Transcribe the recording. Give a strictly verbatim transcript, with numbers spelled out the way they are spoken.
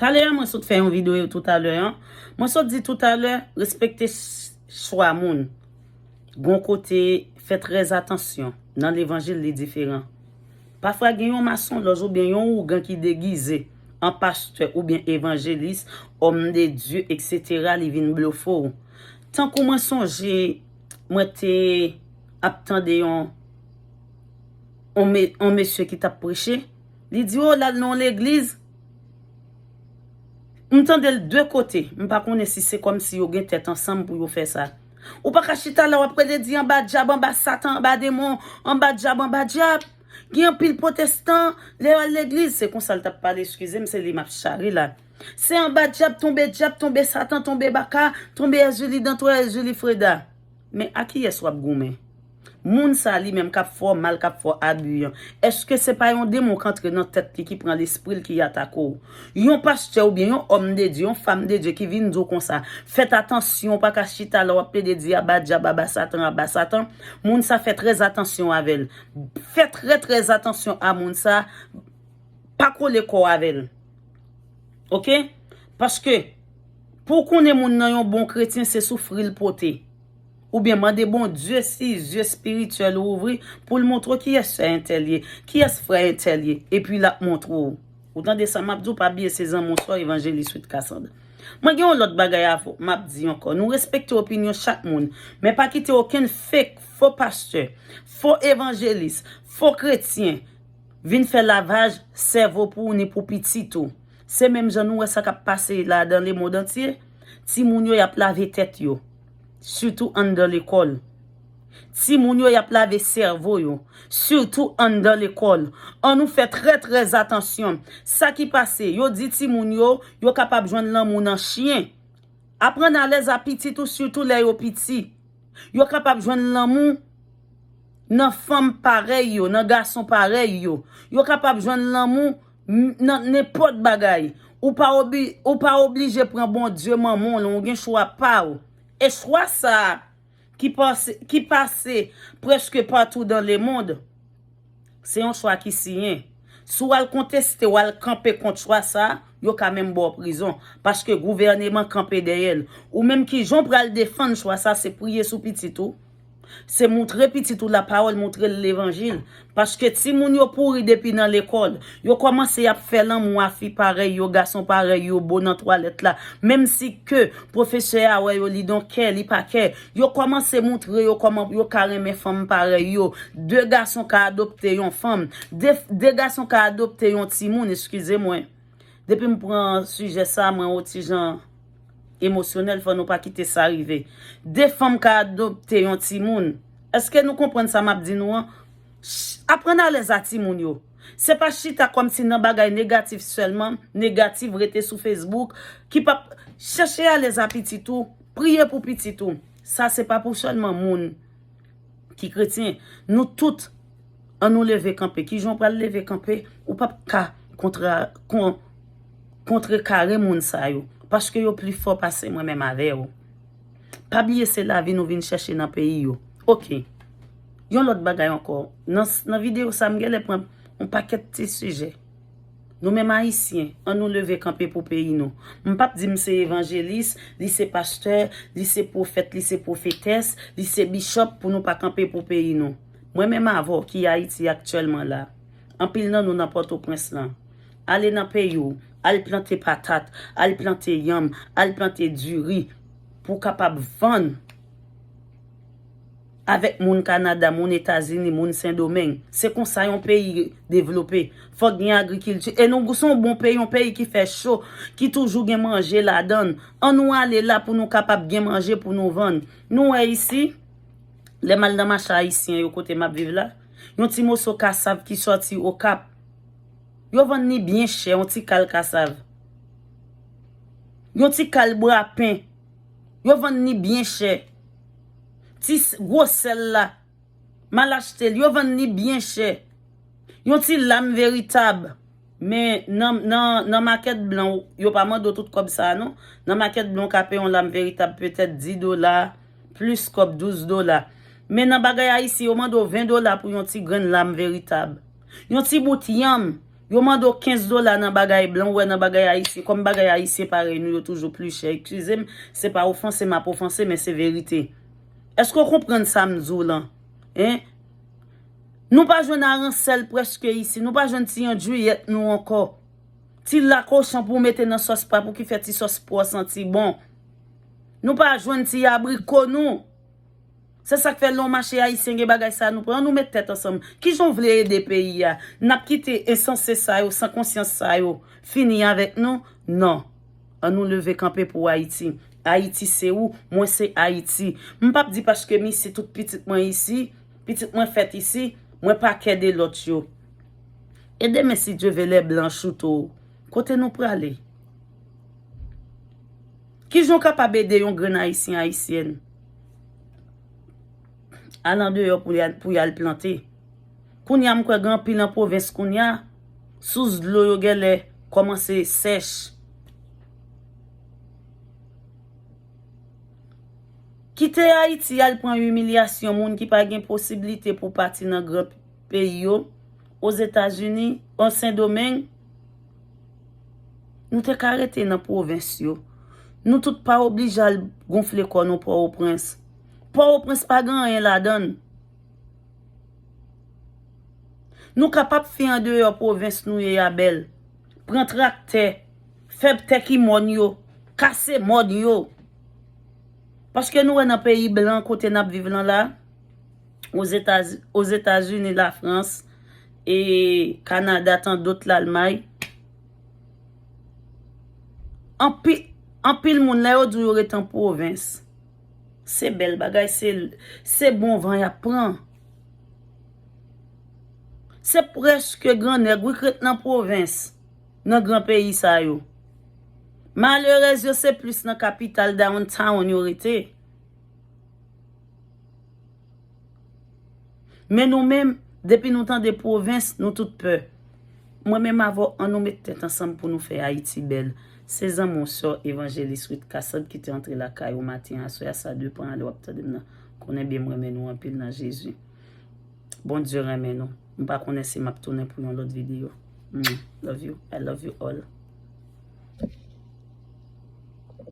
Talè a, mwen sot fè yon videyo toutalè an. Mwen sot di toutalè, respekte ch- chwa moun. Gon kote, fè trè atansyon. Nan levanjil, li diferan. Pafwa, gen yon masonlòj oubyen yon ougan ki degize an pastè oubyen evanjelis, òm de Dye, etsetera, li vin blofe w. Tankou mwen sonje, mwen te ap tande yon, yon, me- yon mesye ki t ap preche. Li di, o, l al nan yon legliz. M tande l de kote. M pa konnen si se kòmsi yo gen tèt ansanm pou yo fè sa. Ou pa ka chita la, w ap rele di anba dyab, anba satan, anba demon, anba dyab, anba dyab. Gen anpil pwotestan, lè yo al legliz, se konsa l t ap pale, eskize m, se li m ap chare la. Se anba dyab, tonbe dyab, tonbe satan, tonbe baka, tonbe Èzili dantò, Èzili freda. Men a kiyès w ap goumen? Moun sa li menm k ap fè w mal, k ap fè w abi an, èske se pa yon demon k antre nan tèt li, ki pran lespri l, ki atake w? Yon pastè oubyen yon òm de Dye, yon fanm de Dye ki vin di w konsa, fèt atansyon, w pa ka chita la w ap plede di aba dyab, aba satan, aba satan. Moun sa, fè trè atansyon avè l. Fè trè, trè atansyon a moun sa. Pa kole kò w avè l. Oke? Paske, pou w konnen moun nan yon bon kretyen, se soufri l pote. Oubyen mande Bondye si zye espirityèl ou ouvri pou l montre w kiyès sè entèl ye, kiyès frè entèl ye, epi l ap montre w. Ou tande sa m ap di w, pa bliye se zanmi w sè w evanjelis Ruth Cassandre. Mwen gen yon lòt bagay avè w, m ap di ankò. Nou respekte opinyon chak moun, men pa kite okenn fake, fo pastè, fo evanjelis, fo kretyen vin fè lavaj sèvo pou ou ni pou pitit ou. Se menm jan nou wè sa k ap pase ladan lemond antye. Timoun yo, y ap lave tèt yo, sitou anndan lekòl. Timoun yo, y ap lave sèvo yo, sitou anndan lekòl. Annou fè trè, trè atansyon. Sa ki pase, yo di timoun yo, yo kapab jwenn lanmou nan chen. Aprann alèz a pitit ou, sitou lè yo piti. Yo kapab jwenn lanmou nan fanm parèy yo, nan gason parèy yo. Yo kapab jwenn lanmou m- nan nenpòt bagay. Ou pa obi- ou pa oblije pran Bondye manman w, ou gen chwa pa w. E chwa sa a ki pase, ki pase prèske patou dan lemond, se yon chwa ki siyen. Si w al konteste, w al kanpe kont chwa sa a, yo ka menm ba w prizon, paske gouvèneman kanpe dèyè l. Ou menm, kijan w pral defann chwa sa a? Se priye sou pitit ou. Se moutre pitit ou lapawòl, moutre l levanjil. Paske timoun yo pouri depi nan lekòl. Yo kòmanse ap fè lanmou a fi parèy yo, gason parèy yo, bo nan twalèt la. Menm si ke pwofesè a wè yo, li don't care, li pa care. Yo kòmanse moutre yo kòman yo ka renmen fanm parèy yo. De gason ka adopte yon fanm. De, de gason ka adopte yon timoun, eskize mwen. Depi m pran sijè sa, mwen yon ti jan emosyonèl, fò nou pa kite sa rive. De fanm ka adopte yon timoun. Èske nou konprann sa m ap di nou an? Ch- Aprann alèz a timoun yo. Se pa chita kòmsi nan bagay negatif sèlman, negatif, rete sou Facebook, ki p ap chèche alèz a pitit ou, priye pou pitit ou. Sa se pa pou sèlman moun ki kretyen. Nou tout, annou leve kanpe. Kijan w pral leve kanpe? Ou p ap ka kontra- kon- kontrekare moun sa yo, paske yo pli fò pase mwen menm avè w. Pa bliye se lavi nou vin chèche nan peyi yo. Oke. Yon lòt bagay ankò. Nan, nan videyo sa, m genlè pran yon pakèt ti sijè. Nou menm Ayisyen, annou leve kanpe pou peyi nou. M p ap di m se evanjelis, li se pastè, li se pwofèt, li se pwofetès, li se bichòp pou nou pa kanpe pou peyi nou. Mwen menm avè w ki Ayiti aktyèlman la, anpil nan nou nan Pòtoprens lan, ale nan peyi w, al plante patat, al plante yanm, al plante diri pou w kapab vann avèk moun Kanada, moun Etazini, moun Sendomeng. Se konsa yon peyi devlope. Fòk gen agrikilti. E nou se yon bon peyi, yon peyi ki fè cho, ki toujou gen manje ladan l. Annou ale la pou nou kapab gen manje pou nou vann. Nou wè isi, lè m al nan mache ayisyen yo kote m ap viv la, yon ti moso kasav ki sòti Okap, yo vann li byen chè, yon ti kal kasav. Yon ti kal brapen, yo vann li byen chè. Ti s- gwo sèl la, m al achte l, yo vann li byen chè. Yon ti lam veritab. Men nan, nan, nan makèt blan, yo pa mande w tout kòb sa a, non. Nan makèt blan, w ka peye yon lam veritab petèt dis dola, plis kòb, douz dola. Men nan bagay ayisyen, yo mande w ven dola pou yon ti grenn lam veritab. Yon ti bout yanm, Yo mande w kenz dola nan bagay blan, ou wè nan bagay ayisyen. Kòm bagay ayisyen parèy nou, yo toujou pli chè. Eskize m, se pa ofanse m ap ofanse, men se verite. Èske w konprann sa m di w lan? Hein? Nou pa jwenn aransèl prèske isi. Nou pa jwenn ti andjwiyèt nou ankò. Ti lakochon pou w mete nan sòs pa pou ki fè ti sòs pa w santi bon. Nou pa jwenn ti abriko nou. Se sa k fè lè w mache ayisyen gen bagay sa nou pran. Ann nou met tèt ansanm. Kijan w vle ede peyi a? N ap kite ensanse sa yo, san konsyans sa yo fini avèk nou? Non. Ann nou leve kanpe pou Ayiti. Ayiti se ou, mwen se Ayiti. M p ap di paske m isi tout pitit mwen isi, pitit mwen fèt isi, mwen pa kè de lòt yo. E demen si Dye ve lè blan choute w, kote nou prale? Kijan w kapab ede yon grenn ayisyen, ayisyèn al andeyò pou y al, pou y al plante? Kounye a m kwè gen anpil nan pwovens kounye a, sous dlo yo genlè kòmanse sèch. Kite Ayiti al pran imilyasyon moun ki pa gen posiblite pou pati nan gran peyi yo, Ozetazini, an Sendomeng, nou te ka rete nan pwovens yo. Nou tout pa oblije al gonfle kò nou Pòtoprens. Pòtoprens pa gen anyen ladan l. Nou kapab fè andeyò pwovens nou ye a bèl. Pran traktè, fè tè ki mòn yo, kase mòn yo. Paske nou wè nan peyi blan kote n ap viv lan la, Ozetaz-, Ozetazini, Lafrans, e Kanada, tan dòt, Lalmay. Anpi-, anpil moun, lè yo di w yo ret an pwovens, se bèl bagay, se, se bon van y ap pran. Se prèske gran nèg, wi, k ret nan pwovens, nan gran peyi sa yo. Malerèz yo, se plis nan kapital, downtown, yo rete. Men nou menm, depi nou tande pwovens, nou tout pè. Mwen menm avè w, ann nou met tèt ansanm pou nou fè Ayiti bèl. Se zanmi w sè Evanjelis Ruth Cassandre ki te antre lakay ou maten aswè a, sa depan a lè w ap tande m nan. Konnen byen m renmen nou anpil nan Jezi. Bondye renmen nou. M pa konnen si m ap tounen pou yon lòt videyo. Mm, love you. I love you all.